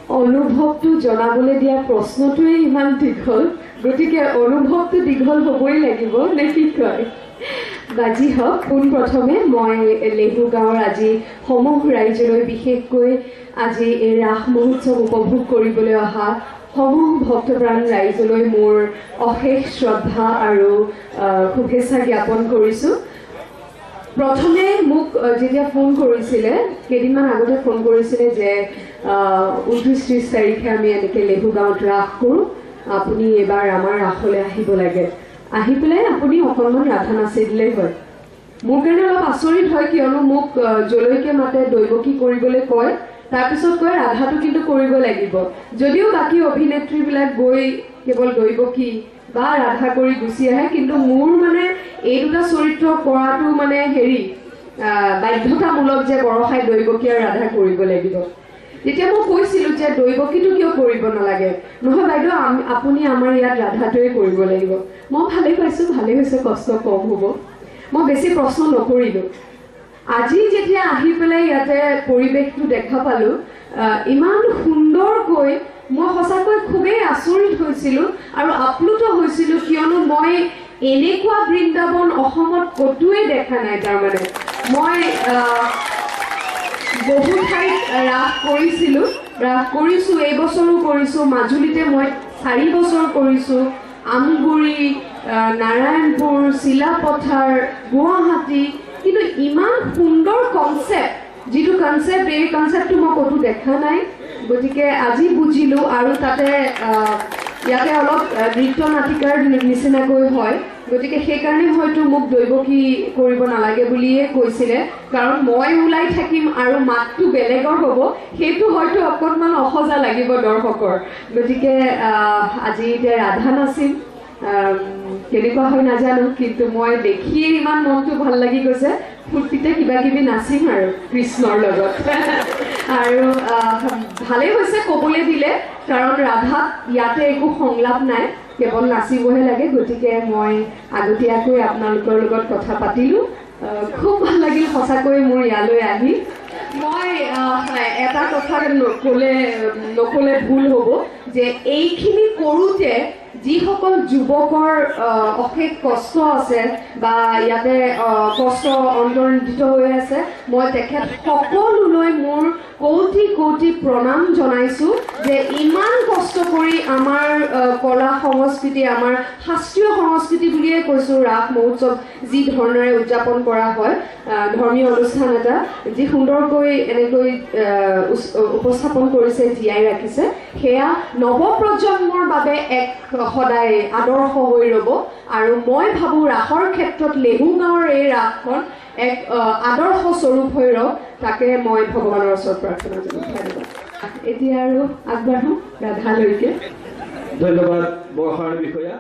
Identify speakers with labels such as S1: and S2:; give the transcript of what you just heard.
S1: অনুভৱটো জনাবলৈ দিয়া প্ৰশ্নটোৱে ইমান দীঘল, গতিকে অনুভৱটো দীঘল হ'বই লাগিব নে কি কয়? বা যি হওক, পোনপ্ৰথমে মই লেহু গাঁৱৰ আজি সমূহ ৰাইজলৈ, বিশেষকৈ আজি এই ৰাস মহোৎসৱ উপভোগ কৰিবলৈ অহা সমূহ ভক্তপ্ৰাণ ৰাইজলৈ মোৰ অশেষ শ্ৰদ্ধা আৰু শুভেচ্ছা জ্ঞাপন কৰিছোঁ। প্ৰথমে মোক যেতিয়া ফোন কৰিছিলে, কেইদিনমান আগতে ফোন কৰিছিলে যে 29-30 তাৰিখে আমি এনেকৈ লেহু গাঁৱত ৰাস কৰোঁ, আপুনি এইবাৰ আমাৰ ৰাসলৈ আহিব লাগে, আহি পেলাই আপুনি অকণমান ৰাধা নাচি দিলেই হয়। মোৰ কাৰণে অলপ আচৰিত হয়, কিয়নো মোক যলৈকে মাতে দৈৱকী কৰিবলৈ কয়, তাৰপিছত কয় ৰাধাটো কিন্তু কৰিব লাগিব। যদিও বাকী অভিনেত্ৰীবিলাক গৈ কেৱল দৈৱকী বা ৰাধা কৰি গুচি আহে, কিন্তু মোৰ মানে এই দুটা চৰিত্ৰ কৰাটো মানে হেৰি বাধ্যতামূলক যে বৰষাই দৈৱকী আৰু ৰাধা কৰিব লাগিব। তেতিয়া মই কৈছিলোঁ যে দৈৱকীটো কিয় কৰিব নালাগে? নহয় বাইদেউ, আপুনি আমাৰ ইয়াত ৰাধাটোৱে কৰিব লাগিব। মই ভালেই পাইছোঁ, ভালেই হৈছে, কষ্ট কম হ'ব। মই বেছি প্ৰশ্ন নকৰিলোঁ। আজি যেতিয়া আহি পেলাই ইয়াতে পৰিৱেশটো দেখা পালোঁ, ইমান সুন্দৰকৈ, মই সঁচাকৈ খুবেই আচৰিত হৈছিলোঁ আৰু আপ্লুত হৈছিলোঁ, কিয়নো মই এনেকুৱা বৃন্দাবন অসমত ক'তোৱেই দেখা নাই। তাৰমানে মই বহু ঠাইত ৰাস কৰিছিলোঁ, ৰাস কৰিছোঁ, এইবছৰো কৰিছোঁ, মাজুলীতে মই 4 বছৰ কৰিছোঁ, আমগুৰি, নাৰায়ণপুৰ, চিলাপথাৰ, গুৱাহাটী, কিন্তু ইমান সুন্দৰ কনচেপ্ট, যিটো কনচেপ্ট, এই কনচেপ্টটো মই ক'তো দেখা নাই। গতিকে আজি বুজিলোঁ। আৰু তাতে ইয়াতে অলপ নৃত্য নাটিকাৰ নিচিনাকৈ হয়, গতিকে সেইকাৰণে হয়তো মোক দৈৱকী কৰিব নালাগে বুলিয়ে কৈছিলে, কাৰণ মই ওলাই থাকিম আৰু মাতটো বেলেগৰ হ'ব, সেইটো হয়তো অকণমান অসজা লাগিব দৰ্শকৰ। গতিকে আজি এতিয়া ৰাধা নাচিম, কেনেকুৱা হয় নাজানো, কিন্তু মই দেখিয়ে ইমান মনটো ভাল লাগি গৈছে, ফূৰ্তিতে কিবা কিবি নাচিম আৰু কৃষ্ণৰ লগত। আৰু ভালেই হৈছে ক'বলৈ দিলে, কাৰণ ৰাধাত ইয়াতে একো সংলাপ নাই, কেৱল নাচিবহে লাগে। গতিকে মই আগতীয়াকৈ আপোনালোকৰ লগত কথা পাতিলোঁ, খুব ভাল লাগিল সঁচাকৈ মোৰ ইয়ালৈ আহি। মই এটা কথা নক'লে ভুল হ'ব যে এইখিনি কৰোঁতে যিসকল যুৱকৰ অশেষ কষ্ট আছে বা ইয়াতে কষ্ট অন্তৰ্নিহিত হৈ আছে, মই তেখেত সকলোলৈ মোৰ কৌটি কৌটি প্ৰণাম জনাইছোঁ যে ইমান কষ্ট কৰি আমাৰ কলা সংস্কৃতি, আমাৰ শাস্ত্ৰীয় সংস্কৃতি বুলিয়ে কৈছোঁ, ৰাস মহোৎসৱ যি ধৰণেৰে উদযাপন কৰা হয়, ধৰ্মীয় অনুষ্ঠান এটা যি সুন্দৰকৈ এনেকৈ উপস্থাপন কৰিছে, জীয়াই ৰাখিছে, সেয়া নৱপ্ৰজন্মৰ বাবে এক সদায় আদৰ্শ হৈ ৰ'ব। আৰু মই ভাবোঁ ৰাসৰ ক্ষেত্ৰত লেহু গাঁৱৰ এই ৰাসখন এক আদৰ্শ স্বৰূপ হৈ ৰওক, তাকে মই ভগৱানৰ ওচৰত প্ৰাৰ্থনা জনাওঁ। ধন্যবাদ। এতিয়া আৰু আগবাঢ়ো ৰাধালৈকে।
S2: ধন্যবাদ বৰষাৰাণী বিষয়া।